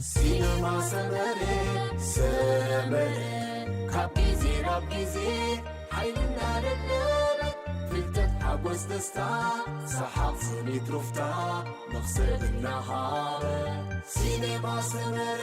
ሲነማ ሰመረ፣ ሰመረ፣ ካብ ግዜ ናብ ግዜ ሓይልና ደደበ፣ ፍልጠት፣ ሓጎስ፣ ደስታ፣ ሰሓቕ፣ ስኒት፣ ሩፍታ፣ መኽሰብ እናሃበ። ሲነማ ሰመረ።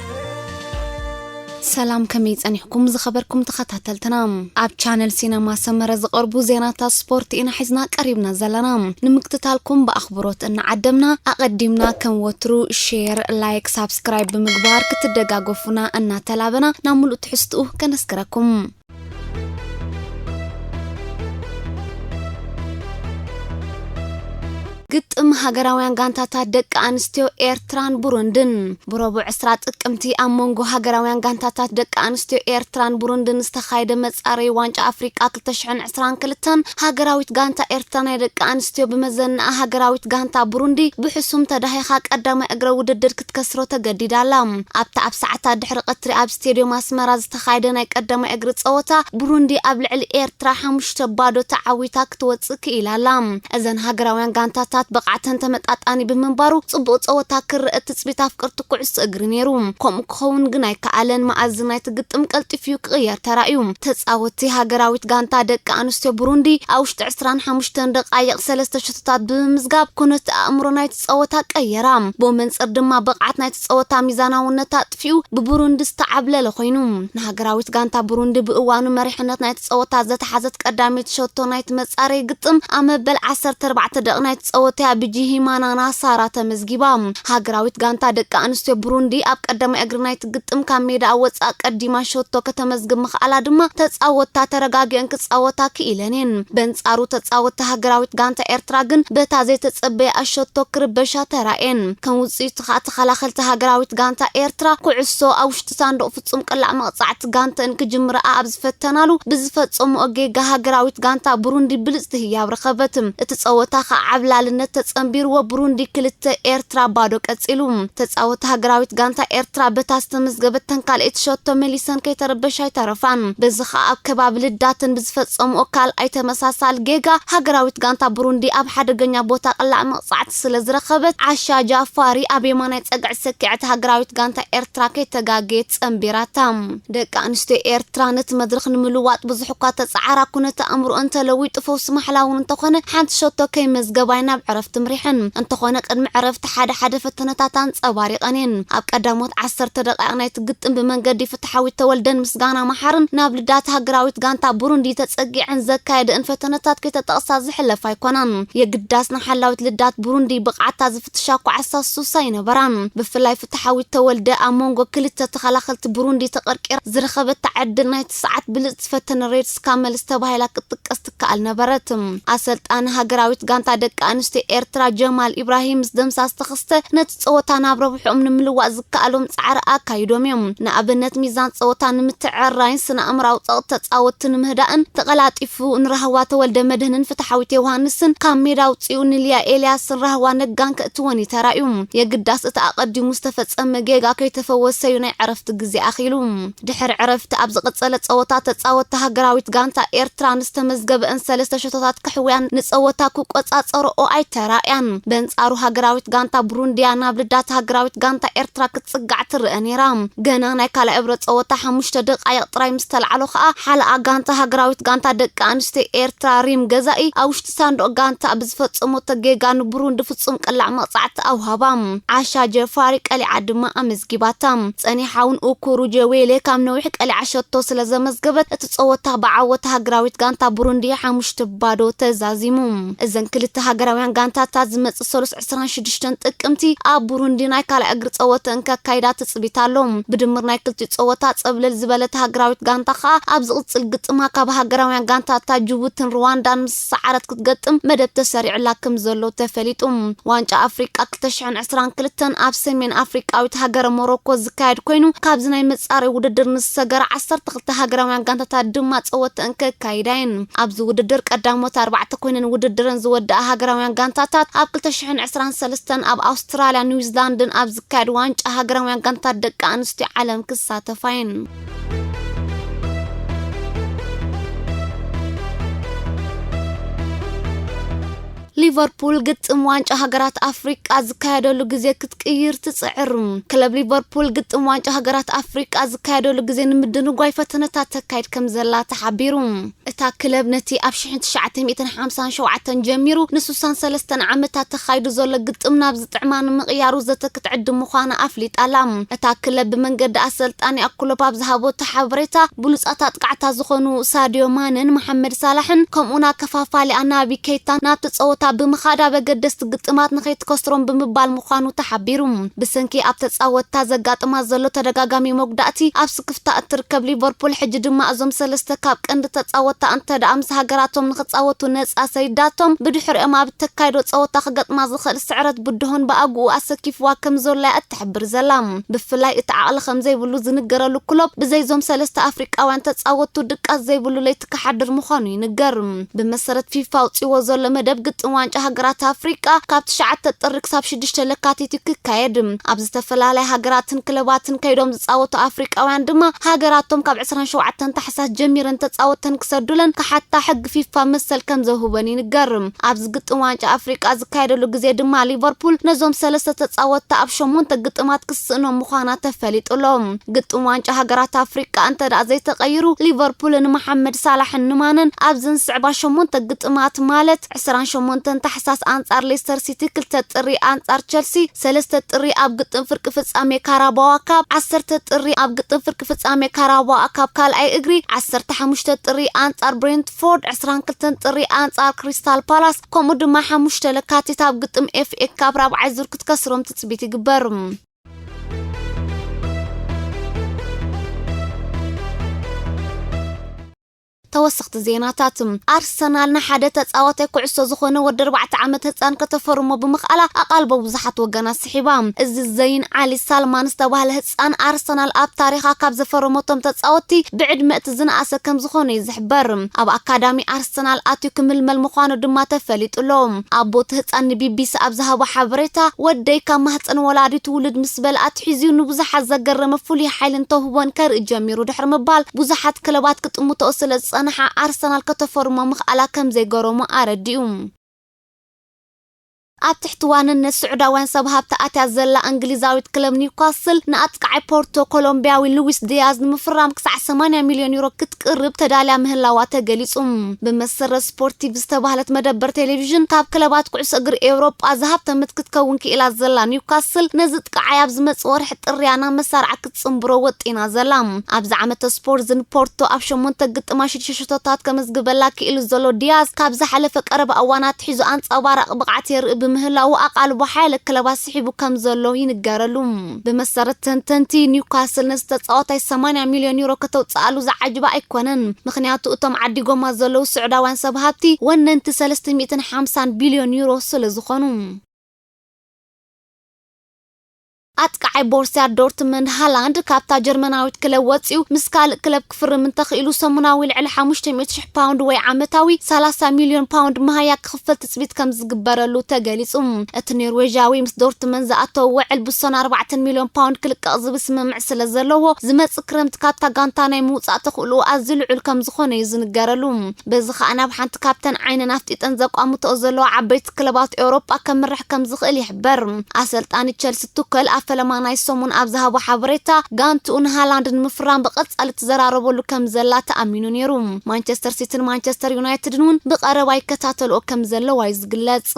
ሰላም፣ ከመይ ጸኒሕኩም ዝኸበርኩም ተኸታተልትና? ኣብ ቻነል ሲነማ ሰመረ ዝቐርቡ ዜናታት ስፖርት ኢና ሒዝና ቀሪብና ዘለና። ንምክትታልኩም ብኣኽብሮት እናዓደምና፣ ኣቐዲምና ከም ወትሩ ሼር፣ ላይክ፣ ሳብስክራይብ ብምግባር ክትደጋገፉና እናተላበና ናብ ሙሉእ ትሕዝትኡ ከነስክረኩም። ግጥም ሃገራውያን ጋንታታት ደቂ ኣንስትዮ ኤርትራን ቡሩንድን። ብረቡዕ ዕስራ ጥቅምቲ ኣብ መንጎ ሃገራውያን ጋንታታት ደቂ ኣንስትዮ ኤርትራን ቡሩንድን ዝተኻየደ መጻረይ ዋንጫ ኣፍሪቃ ክልተ ሽሕን ዕስራን ክልተን፣ ሃገራዊት ጋንታ ኤርትራ ናይ ደቂ ኣንስትዮ ብመዘናኣ ሃገራዊት ጋንታ ቡሩንዲ ብሕሱም ተዳሂኻ ቀዳማይ እግረ ውድድር ክትከስሮ ተገዲዳ ኣላ። ኣብታ ኣብ ሰዓታት ድሕሪ ቀትሪ ኣብ ስቴድዮም ኣስመራ ዝተኻየደ ናይ ቀዳማይ እግሪ ጸወታ፣ ቡሩንዲ ኣብ ልዕሊ ኤርትራ ሓሙሽተ ባዶ ተዓዊታ ክትወጽእ ክኢላ ኣላ። እዘን ሃገራውያን ጋንታታት ብቕዓተን ተመጣጣኒ ብምንባሩ፣ ጽቡቕ ጸወታ ክረአ ትጽቢት ኣፍቀርቲ ኩዕሶ እግሪ ነይሩ። ከምኡ ክኸውን ግን ኣይከኣለን። መኣዝን ናይቲ ግጥም ቀልጢፉ እዩ ክቕየር ተራእዩ። ተጻወትቲ ሃገራዊት ጋንታ ደቂ ኣንስትዮ ቡሩንዲ ኣብ ውሽጢ ዕስራን ሓሙሽተን ደቓይቕ ሰለስተ ሸቶታት ብምምዝጋብ፣ ኩነት ኣእምሮ ናይቲ ጸወታ ቀየራ። ብኡ መንጽር ድማ ብቕዓት ናይቲ ጸወታ ሚዛናውነት ኣጥፊኡ ብቡሩንዲ ዝተዓብለለ ኮይኑ። ንሃገራዊት ጋንታ ቡሩንዲ ብእዋኑ መሪሕነት ናይቲ ጸወታ ዘተሓዘት ቀዳመይቲ ሸቶ ናይቲ መጻረይ ግጥም ኣብ መበል ዓሰርተ ኣርባዕተ ደቂ ናይቲ ጸወታ እያ ብጂሂማናና ሳራ ተመዝጊባ። ሃገራዊት ጋንታ ደቂ ኣንስትዮ ቡሩንዲ ኣብ ቀዳማይ እግሪ ናይቲ ግጥም ካብ ሜዳ ወጻእ ቀዲማ ሸቶ ከተመዝግብ ምኽኣላ ድማ ተጻወትታ ተረጋጊአን ክጻወታ ክኢለን እየን። በንጻሩ ተጻወትቲ ሃገራዊት ጋንታ ኤርትራ ግን በታ ዘይተጸበያ ሸቶ ክርበሻ ተራእየን። ከም ውጽኢቱ ከኣ ተኸላኸልቲ ሃገራዊት ጋንታ ኤርትራ ኩዕሶ ኣብ ውሽጢ ሳንዱቕ ፍጹም ቅላዕ መቕጻዕቲ ጋንተን ክጅምረኣ ኣብ ዝፈተናሉ ብዝፈጸምኦ ጌጋ ሃገራዊት ጋንታ ቡሩንዲ ብልጽቲ ህያብ ረኸበት። እቲ ጸወታ ከኣ ዓብላልነት ተጸንቢርዎ ቡሩንዲ ክልተ ኤርትራ ባዶ ቀጺሉ። ተጻወቲ ሃገራዊት ጋንታ ኤርትራ በታ ዝተመዝገበተን ካልኣይቲ ሸቶ መሊሰን ከይተረበሻ ኣይተረፋን። በዚ ከኣ ኣብ ከባቢ ልዳተን ብዝፈጸምኦ ካልኣይ ተመሳሳሊ ጌጋ ሃገራዊት ጋንታ ቡሩንዲ ኣብ ሓደገኛ ቦታ ቅላዕ መቕጻዕቲ ስለ ዝረኸበት ዓሻ ጃፋሪ ኣብ የማናይ ጸግዒ ሰኪዐት ሃገራዊት ጋንታ ኤርትራ ከይተጋገየት ጸንቢራታ። ደቂ ኣንስትዮ ኤርትራ ነቲ መድረኽ ንምልዋጥ ብዙሕ እኳ ተጻዓራ፣ ኩነት ኣእምሮኣን ተለዊጡ ፈውሲ ማሕላ እውን እንተኾነ ሓንቲ ሸቶ ከይመዝገባይ ናብ ዕረፍቲ ምሪሐን። እንተኾነ ቅድሚ ዕረፍቲ ሓደ ሓደ ፈተነታት ኣንጸባሪቐን እየን። ኣብ ቀዳሞት ዓሰርተ ደቃይቕ ናይቲ ግጥም ብመንገዲ ፍትሓዊት ተወልደን ምስጋና መሓርን ናብ ልዳት ሃገራዊት ጋንታ ቡሩንዲ ተጸጊዐን ዘካየደእን ፈተነታት ከይተጠቕሳ ዝሕለፍ ኣይኮናን። የግዳስ ንሓላዊት ልዳት ቡሩንዲ ብቕዓታ ዝፍትሻ እኳ ዓሳስ ሱስ ኣይነበራን። ብፍላይ ፍትሓዊት ተወልደ ኣብ መንጎ ክልተ ተኸላኸልቲ ቡሩንዲ ተቐርቂራ ዝረኸበታ ዕድል ናይቲ ሰዓት ብልጽቲ ፈተነ ሬድ ስካመልስ ተባሂላ ክትጥቀስ ትከኣል ነበረት። ኣሰልጣኒ ሃገራዊት ጋንታ ደቂ ኣንስትዮ ኤርትራ ጀማል ኢብራሂም ምስ ደምሳስ ተኸስተ ነቲ ጸወታ ናብ ረብሕኦም ንምልዋጥ ዝከኣሎም ጻዕሪ ኣካይዶም እዮም። ንኣብነት ሚዛን ጸወታ ንምትዕርራይን ስነ ኣእምራዊ ጸቕጢ ተጻወትቲ ንምህዳእን ተቐላጢፉ ንራህዋ ተወልደ መድህንን ፍትሓዊት ዮሃንስን ካብ ሜዳ ኣውጺኡ ንልያ ኤልያስን ራህዋ ነጋን ከእትወን እዩ ተራእዩ። የግዳስ እቲ ኣቐዲሙ ዝተፈጸመ ጌጋ ከይተፈወሰ እዩ ናይ ዕረፍቲ ግዜ ኣኺሉ። ድሕሪ ዕረፍቲ ኣብ ዝቐጸለ ጸወታ ተጻወትቲ ሃገራዊት ጋንታ ኤርትራ ንዝተመዝገበእን ሰለስተ ሸቶታት ክሕውያን ንጸወታ ክቆጻጸርኦ ኣይተራእያን። በንጻሩ ሃገራዊት ጋንታ ቡሩንድያ ናብ ልዳት ሃገራዊት ጋንታ ኤርትራ ክትጽጋዕ ትረአ ነይራ። ገና ናይ ካልኣይ እብረ ጸወታ ሓሙሽተ ደቃይቕ ጥራይ ምስ ተላዕሎ ከኣ ሓለኣ ጋንታ ሃገራዊት ጋንታ ደቂ ኣንስትዮ ኤርትራ ሪም ገዛኢ ኣብ ውሽጢ ሳንዱቕ ጋንታ ብዝፈጸመቶ ጌጋ ንቡሩንዲ ፍጹም ቅላዕ መቕጻዕቲ ኣውሃባ። ዓሻ ጀፋሪ ቀሊዓ ድማ ኣመዝጊባታ። ጸኒሓ እውን ኡኩሩ ጀዌሌ ካብ ነዊሕ ቀሊዓ ሸቶ ስለ ዘመዝገበት እቲ ጸወታ ብዓወት ሃገራዊት ጋንታ ቡሩንዲ ሓሙሽተ ባዶ ተዛዚሙ። እዘን ክልተ ሃገራውያን ጋንታታት ዝመጽእ ሰሉስ ዕስራን ሽዱሽተን ጥቅምቲ ኣብ ቡሩንዲ ናይ ካልኣይ እግሪ ጸወተን ከካይዳ ትጽቢት ኣሎ። ብድምር ናይ ክልቲኡ ጸወታ ጸብለል ዝበለት ሃገራዊት ጋንታ ከኣ ኣብ ዝቕጽል ግጥማ ካብ ሃገራውያን ጋንታታት ጅቡትን ሩዋንዳን ምስ ሰዓረት ክትገጥም መደብ ተሰሪዑላ ከም ዘሎ ተፈሊጡ። ዋንጫ ኣፍሪቃ ክልተ ሽሕን ዕስራን ክልተን ኣብ ሰሜን ኣፍሪቃዊት ሃገረ ሞሮኮ ዝካየድ ኮይኑ፣ ካብዚ ናይ መጻረይ ውድድር ንዝሰገራ ዓሰርተ ክልተ ሃገራውያን ጋንታታት ድማ ጸወተን ከካይዳ እየን። ኣብዚ ውድድር ቀዳሞት ኣርባዕተ ኮይነን ውድድረን ዝወደኣ ሃገራውያን ጋንታታት ኣብ ክልተ ሽሕን ዕስራን ሰለስተን ኣብ ኣውስትራልያ ኒውዚላንድን ኣብ ዝካየድ ዋንጫ ሃገራውያን ጋንታታት ደቂ ኣንስትዮ ዓለም ክሳተፋ እየን። ሊቨርፑል ግጥም ዋንጫ ሃገራት ኣፍሪቃ ዝካየደሉ ግዜ ክትቅይር ትጽዕር። ክለብ ሊቨርፑል ግጥም ዋንጫ ሃገራት ኣፍሪቃ ዝካየደሉ ግዜ ንምድንጓይ ፈተነታት ተካይድ ከም ዘላ ተሓቢሩ። እታ ክለብ ነቲ ኣብ ሽሕን ትሽዓተ ሚእትን ሓምሳን ሸውዓተን ጀሚሩ ንስሳን ሰለስተን ዓመታት ተኻይዱ ዘሎ ግጥም ናብ ዝጥዕማ ንምቕያሩ ዘተ ክትዕድም ምዃና ኣፍሊጣ ኣላ። እታ ክለብ ብመንገዲ ኣሰልጣኒኣ ክሎፕ ኣብ ዝሃበቶ ሓበሬታ፣ ብሉጻት ኣጥቃዕታ ዝኾኑ ሳድዮ ማነን መሓመድ ሳላሕን ከምኡውን ኣከፋፋሊኣ ናቢ ኬይታን ናብቲ ጸወታ ብምኻድ ኣብ ኣገደስቲ ግጥማት ንኸይትከስሮም ብምባል ምዃኑ ተሓቢሩ። ብሰንኪ ኣብ ተጻወትታ ዘጋጥማ ዘሎ ተደጋጋሚ መጉዳእቲ ኣብ ስክፍታ እትርከብ ሊቨርፑል፣ ሕጂ ድማ እዞም ሰለስተ ካብ ቀንዲ ተጻወትታ እንተ ደኣ ምስ ሃገራቶም ንኽጻወቱ ነጻ ሰይዳቶም፣ ብድሕሪኦም ኣብ እተካይዶ ጸወታ ክገጥማ ዝኽእል ስዕረት ብድሆን ብኣግኡ ኣሰኪፍዋ ከም ዘሎ እያ እትሕብር ዘላ። ብፍላይ እቲ ዓቕሊ ከም ዘይብሉ ዝንገረሉ ክሎፕ፣ ብዘይዞም ሰለስተ ኣፍሪቃውያን ተጻወትቱ ድቃስ ዘይብሉ ለይቲ ክሓድር ምዃኑ ይንገር። ብመሰረት ፊፋ ኣውጺዎ ዘሎ መደብ፣ ግጥም ዋንጫ ሃገራት ኣፍሪቃ ካብ ትሽዓተ ጥሪ ክሳብ ሽዱሽተ ለካቲት እዩ ክካየድ። ኣብ ዝተፈላለያ ሃገራትን ክለባትን ከይዶም ዝጻወቱ ኣፍሪቃውያን ድማ፣ ሃገራቶም ካብ ዕስራን ሸውዓተን ታሕሳስ ጀሚረን ተጻወተን ክሰዱለን ክሓታ ሕጊ ፊፋ መሰል ከም ዘውህበን ይንገር። ኣብዚ ግጥም ዋንጫ ኣፍሪቃ ዝካየደሉ ግዜ ድማ፣ ሊቨርፑል ነዞም ሰለስተ ተጻወትታ ኣብ ሸሞንተ ግጥማት ክስእኖም ምዃና ተፈሊጡ ኣሎ። ግጥም ዋንጫ ሃገራት ኣፍሪቃ እንተ ደኣ ዘይተቐይሩ፣ ሊቨርፑል ንመሓመድ ሳላሕን ንማነን ኣብዘን ዝስዕባ ሸሞንተ ግጥማት፣ ማለት ዕስራን ሸሞንተን ታሕሳስ ኣንጻር ሌስተር ሲቲ፣ ክልተ ጥሪ ኣንጻር ቸልሲ፣ ሰለስተ ጥሪ ኣብ ግጥም ፍርቂ ፍጻሜ ካራባዋ ካፕ፣ ዓሰርተ ጥሪ ኣብ ግጥም ፍርቂ ፍጻሜ ካራባዋ ካፕ ካልኣይ እግሪ፣ ዓሰርተ ሓሙሽተ ጥሪ ኣንጻር ብሬንትፎርድ፣ ዕስራን ክልተን ጥሪ ኣንጻር ክሪስታል ፓላስ፣ ከምኡ ድማ ሓሙሽተ ለካቲት ኣብ ግጥም ኤፍ ኤ ካፕ ራብዓይ ዙር ክትከስሮም ትጽቢት ይግበር። ተወሰኽቲ ዜናታት። ኣርሰናል ንሓደ ተጻዋታይ ኩዕሶ ዝኾነ ወዲ ኣርባዕተ ዓመት ህጻን ከተፈርሞ ብምኽኣላ ኣቓልቦ ብዙሓት ወገናት ስሒባ። እዚ ዘይን ዓሊ ሳልማን ዝተባህለ ህጻን፣ ኣርሰናል ኣብ ታሪኻ ካብ ዘፈረመቶም ተጻወትቲ ብዕድመ እቲ ዝነኣሰ ከም ዝኾነ እዩ ዝሕበር። ኣብ ኣካዳሚ ኣርሰናል ኣትዩ ክምልመል ምዃኑ ድማ ተፈሊጡ ኣሎ። ኣቦ እቲ ህጻን ንቢቢሲ ኣብ ዝሃቦ ሓበሬታ፣ "ወደይ ካብ ማህጸን ወላዲቱ ውልድ ምስ በልዓ ኣትሒዙ ንብዙሓት ዘገረመ ፍሉይ ሓይልን ተውህቦን ከርኢ ጀሚሩ" ድሕሪ ምባል፣ ብዙሓት ክለባት ክጥምተኦ ስለ ዝጸንሓ፣ ኣርሰናል ከተፈርሞ ምኽኣላ ከም ዘይገረሞ ኣረዲኡ። ኣብ ትሕቲ ዋንነት ስዑዳውያን ሰብ ሃብቲ ኣትያ ዘላ እንግሊዛዊት ክለብ ኒውካስል፣ ንኣጥቃዓይ ፖርቶ ኮሎምቢያዊ ሉዊስ ዲያዝ ንምፍራም ክሳዕ ሰማንያ ሚልዮን ዩሮ ክትቅርብ ተዳልያ ምህላዋ ተገሊጹ። ብመሰረት ስፖርቲቭ ዝተባህለት መደበር ቴሌቪዥን፣ ካብ ክለባት ኩዕሶ እግሪ ኤውሮጳ ዝሃብተመት ክትከውን ክኢላ ዘላ ኒውካስል፣ ነዚ ጥቃዓይ ኣብ ዝመጽእ ወርሒ ጥሪ እያ ናብ መሳርዓ ክትጽንብሮ ወጢና ዘላ። ኣብዚ ዓመተ ስፖርት ዝን ፖርቶ ኣብ ሸሞንተ ግጥማት ሽዱሽተ ሸቶታት ከመዝግበላ ክኢሉ ዘሎ ዲያዝ፣ ካብ ዝሓለፈ ቀረባ እዋን ኣትሒዙ ኣንጸባራቒ ብቕዓት የርኢ ብምህላዉ፣ ኣቓልቦ ሓያለ ክለባት ስሒቡ ከም ዘሎ ይንገረሉ። ብመሰረት ተንተንቲ፣ ኒውካስል ነዚ ተጻዋታይ ሰማንያ ሚልዮን ዩሮ ከተውጽኣሉ ዝዓጅባ ኣይኮነን። ምኽንያቱ፣ እቶም ዓዲጎማ ዘለዉ ስዑዳውያን ሰብ ሃብቲ ወነንቲ ሰለስተ ሚእትን ሓምሳን ቢልዮን ዩሮ ስለ ዝኾኑ። ኣጥቃዓይ ቦርሲያ ዶርትመንድ ሃላንድ፣ ካብታ ጀርመናዊት ክለብ ወጺኡ ምስ ካልእ ክለብ ክፍርም እንተኽኢሉ፣ ሰሙናዊ ልዕሊ ሓሙሽተ ሚእቲ ሽሕ ፓውንድ ወይ ዓመታዊ ሰላሳ ሚልዮን ፓውንድ መሃያ ክኽፈል ትጽቢት ከም ዝግበረሉ ተገሊጹ። እቲ ኖርዌዥያዊ ምስ ዶርትመንድ ዝኣተዎ ውዕል ብሶን ኣርባዕተ ሚልዮን ፓውንድ ክልቀቕ ዝብል ስምምዕ ስለ ዘለዎ፣ ዝመጽእ ክረምቲ ካብታ ጋንታ ናይ ምውጻእ ተኽእልኡ ኣዝዩ ልዑል ከም ዝኾነ እዩ ዝንገረሉ። በዚ ኸኣ ናብ ሓንቲ ካብተን ዓይነን ኣፍጢጠን ዘቋምተኦ ዘለዋ ዓበይቲ ክለባት ኤውሮጳ ከምርሕ ከም ዝኽእል ይሕበር። ኣሰልጣኒ ቸልሲ ቱከል ኣብ ፈለማ ናይ ሰሙን ኣብ ዝሃቦ ሓበሬታ፣ ጋንትኡ ንሃላንድ ንምፍራም ብቐጻሊ ትዘራረበሉ ከም ዘላ ተኣሚኑ ነይሩ። ማንቸስተር ሲቲን ማንቸስተር ዩናይትድን እውን ብቐረባ ይከታተልኦ ከም ዘለዋ እዩ ዝግለጽ።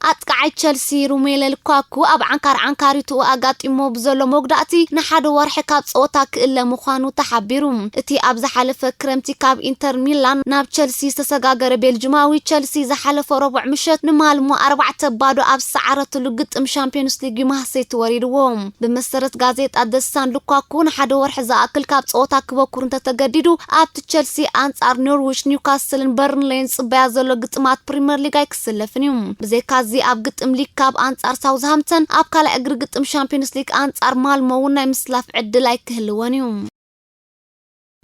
ኣጥቃዓይ ቸልሲ ሩሜለ ሉካኩ ኣብ ዓንካር ዓንካሪትኡ ኣጋጢሞ ብዘሎ መጉዳእቲ ንሓደ ወርሒ ካብ ጸወታ ክእለ ምዃኑ ተሓቢሩ። እቲ ኣብ ዝሓለፈ ክረምቲ ካብ ኢንተር ሚላን ናብ ቸልሲ ዝተሰጋገረ ቤልጅማዊ፣ ቸልሲ ዝሓለፈ ረቡዕ ምሸት ንማልሞ ኣርባዕተ ባዶ ኣብ ዝሰዓረትሉ ግጥም ሻምፒዮንስ ሊግ ዩ ማህሰይቲ ወሪድዎ። ብመሰረት ጋዜጣ ዘ ሳን፣ ሉካኩ ንሓደ ወርሒ ዝኣክል ካብ ጸወታ ክበኩር እንተተገዲዱ፣ ኣብቲ ቸልሲ ኣንጻር ኖርዊች፣ ኒውካስልን በርንሌን ዝጽበያ ዘሎ ግጥማት ፕሪምየር ሊግ ኣይክስለፍን እዩ። ብዘይካዚ፣ ኣብ ግጥም ሊግ ካፕ ኣንጻር ሳውዝሃምፕተን፣ ኣብ ካልኣይ እግሪ ግጥም ሻምፒዮንስ ሊግ ኣንጻር ማልሞ እውን ናይ ምስላፍ ዕድል ኣይክህልዎን እዩ።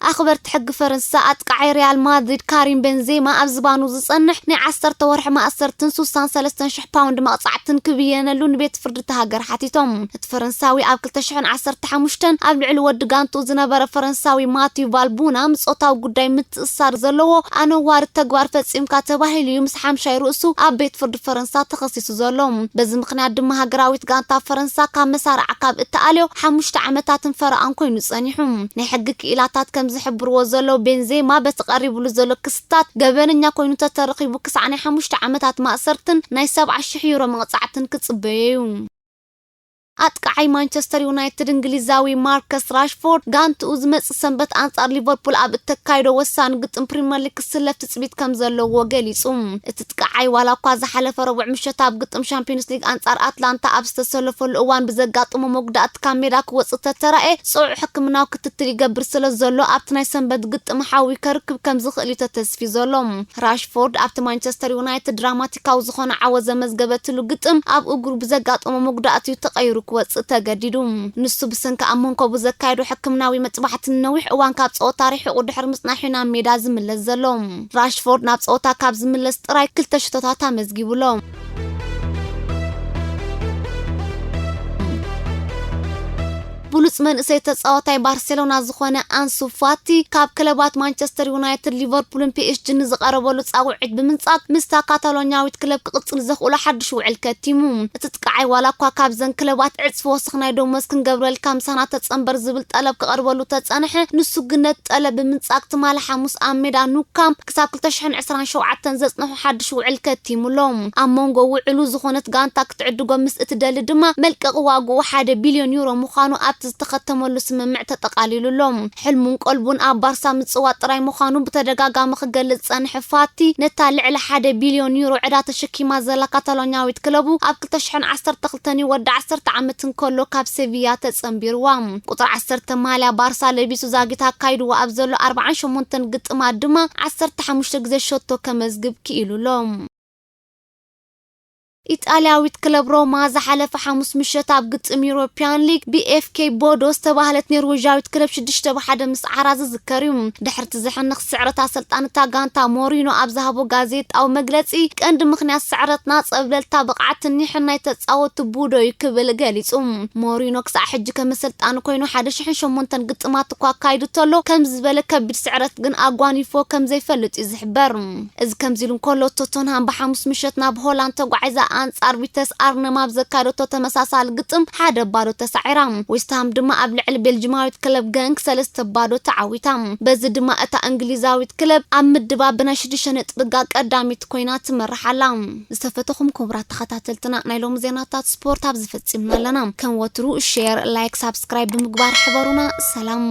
ኣኽበርቲ ሕጊ ፈረንሳ፣ ኣጥቃዓይ ሪያል ማድሪድ ካሪም ቤንዜማ ኣብ ዝባኑ ዝጸንሕ ናይ ዓሰርተ ወርሒ ማእሰርትን ሱሳን ሰለስተን ሽሕ ፓውንድ መቕጻዕትን ክብየነሉ ንቤት ፍርዲ እታ ሃገር ሓቲቶም። እቲ ፈረንሳዊ ኣብ ክልተ ሽሕን ዓሰርተ ሓሙሽተን ኣብ ልዕሊ ወዲ ጋንቱ ዝነበረ ፈረንሳዊ ማቲዩ ቫልቡና ምስ ጾታዊ ጉዳይ ምትእስሳር ዘለዎ ኣነዋሪ ተግባር ፈጺምካ ተባሂሉ እዩ ምስ ሓምሻይ ርእሱ ኣብ ቤት ፍርዲ ፈረንሳ ተኸሲሱ ዘሎ። በዚ ምኽንያት ድማ ሃገራዊት ጋንታ ፈረንሳ ካብ መሳርዓ ካብ እተኣልዮ ሓሙሽተ ዓመታትን ፈረቓን ኮይኑ ጸኒሑ። ናይ ሕጊ ክኢላታት ከም ዝሕብርዎ ዘለዉ፣ ቤንዜማ በቲ ቀሪብሉ ዘሎ ክስታት ገበነኛ ኮይኑ ተተረኺቡ ክሳዕ ናይ ሓሙሽተ ዓመታት ማእሰርትን ናይ ሰብዓ ሽሕ ዩሮ መቕጻዕትን ክጽበዮ እዩ። ኣጥቃዓይ ማንቸስተር ዩናይትድ እንግሊዛዊ ማርከስ ራሽፎርድ ጋንትኡ ዝመጽእ ሰንበት ኣንጻር ሊቨርፑል ኣብ እተካይዶ ወሳኒ ግጥም ፕሪምየር ሊግ ክስለፍ ትጽቢት ከም ዘለዎ ገሊጹ። እቲ ጥቃዓይ ዋላ እኳ ዝሓለፈ ረቡዕ ምሸት ኣብ ግጥም ሻምፒዮንስ ሊግ ኣንጻር ኣትላንታ ኣብ ዝተሰለፈሉ እዋን ብዘጋጠሞ መጉዳእቲ ካብ ሜዳ ክወጽእ ተተራእየ ጽዑቕ ሕክምናዊ ክትትል ይገብር ስለ ዘሎ ኣብቲ ናይ ሰንበት ግጥም ሓዊ ከርክብ ከም ዝኽእል እዩ ተተስፊ ዘሎ። ራሽፎርድ ኣብቲ ማንቸስተር ዩናይትድ ድራማቲካዊ ዝኾነ ዓወት ዘመዝገበትሉ ግጥም ኣብ እግሩ ብዘጋጠሞ መጉዳእቲ እዩ ተቐይሩ ክወጽእ ተገዲዱ። ንሱ ብሰንኪ ኣብ መንኮቡ ዘካየዶ ሕክምናዊ መጥባሕቲ ንነዊሕ እዋን ካብ ጸወታ ርሒቑ ድሕሪ ምጽናሕ እዩ ናብ ሜዳ ዝምለስ ዘሎ። ራሽፎርድ ናብ ጸወታ ካብ ዝምለስ ጥራይ ክልተ ሽቶታት ኣመዝጊቡሎ። ብሉጽ መንእሰይ ተጻዋታይ ባርሴሎና ዝኾነ ኣንሱ ፋቲ ካብ ክለባት ማንቸስተር ዩናይትድ፣ ሊቨርፑልን ፒኤስጂ ንዝቐረበሉ ጻውዒት ብምንጻግ ምስታ ካታሎኛዊት ክለብ ክቕጽል ዘኽእሎ ሓድሽ ውዕል ከቲሙ። እቲ ጥቃዓይ ዋላ እኳ ካብዘን ክለባት ዕጽፊ ወሰኽ ናይ ደሞዝ ክንገብረልካ ምሳና ተጸንበር ዝብል ጠለብ ክቐርበሉ ተጸንሐ፣ ንሱ ግን ነቲ ጠለብ ብምንጻግ ትማሊ ሓሙስ ኣብ ሜዳ ኑ ካምፕ ክሳብ ክልተ ሽሕን ዕስራን ሸውዓተን ዘጽንሖ ሓድሽ ውዕል ከቲሙሎ። ኣብ መንጎ ውዕሉ ዝኾነት ጋንታ ክትዕድጎ ምስ እትደሊ ድማ መልቀቒ ዋግኡ ሓደ ቢልዮን ዩሮ ምዃኑ ኣብቲ ዝተኸተመሉ ስምምዕ ተጠቓሊሉሎ። ሕልሙን ቀልቡን ኣብ ባርሳ ምጽዋት ጥራይ ምዃኑ ብተደጋጋሚ ክገልጽ ዝጸንሐ ፋቲ፣ ነታ ልዕሊ ሓደ ቢልዮን ዩሮ ዕዳ ተሸኪማ ዘላ ካታሎኛዊት ክለቡ ኣብ ክልተ ሽሕን ዓሰርተ ክልተን እዩ ወዲ ዓሰርተ ዓመት እንከሎ ካብ ሴቪያ ተጸንቢርዋ። ቁጽሪ ዓሰርተ ማልያ ባርሳ ለቢሱ ዛጊት ኣካይድዎ ኣብ ዘሎ ኣርብዓን ሸሞንተን ግጥማት ድማ ዓሰርተ ሓሙሽተ ግዜ ሸቶ ከመዝግብ ክኢሉሎ። ኢጣልያዊት ክለብ ሮማ ዝሓለፈ ሓሙስ ምሸት ኣብ ግጥም ዩሮፒያን ሊግ ብኤፍኬ ቦዶ ዝተባህለት ኖርዌጃዊት ክለብ ሽዱሽተ ብሓደ ምስዓራ ዝዝከር እዩ። ድሕርቲ ዝሕንኽ ስዕረት ኣሰልጣኒ እታ ጋንታ ሞሪኖ ኣብ ዝሃቦ ጋዜጣዊ መግለጺ፣ ቀንዲ ምኽንያት ስዕረትና ጸብለልታ ብቕዓትን ኒሕን ናይ ተጻወቱ ቡዶ እዩ ክብል ገሊጹ። ሞሪኖ ክሳዕ ሕጂ ከም ኣሰልጣኒ ኮይኑ ሓደ ሽሕን ሸሞንተን ግጥማት እኳ ኣካይዱ ተሎ፣ ከምዚ ዝበለ ከቢድ ስዕረት ግን ኣጓኒፎ ከም ዘይፈልጥ እዩ ዝሕበር። እዚ ከምዚ ኢሉ እንከሎ፣ ቶተንሃም ብሓሙስ ምሸት ናብ ሆላንድ ተጓዒዛ ኣንጻር ቪተስ ኣርነም ኣብ ዘካየደቶ ተመሳሳሊ ግጥም ሓደ ባዶ ተሳዒራ። ዌስትሃም ድማ ኣብ ልዕሊ ቤልጅማዊት ክለብ ገንክ ሰለስተ ባዶ ተዓዊታ። በዚ ድማ እታ እንግሊዛዊት ክለብ ኣብ ምድባ ብናይ ሽዱሽተ ነጥቢ ጋ ቀዳሚት ኮይና ትመርሕ ኣላ። ዝተፈተኹም ክቡራት ተኸታተልትና፣ ናይ ሎሚ ዜናታት ስፖርት ኣብዚ ፈጺምና ኣለና። ከም ወትሩ ሼር፣ ላይክ፣ ሳብስክራይብ ብምግባር ሕበሩና። ሰላም።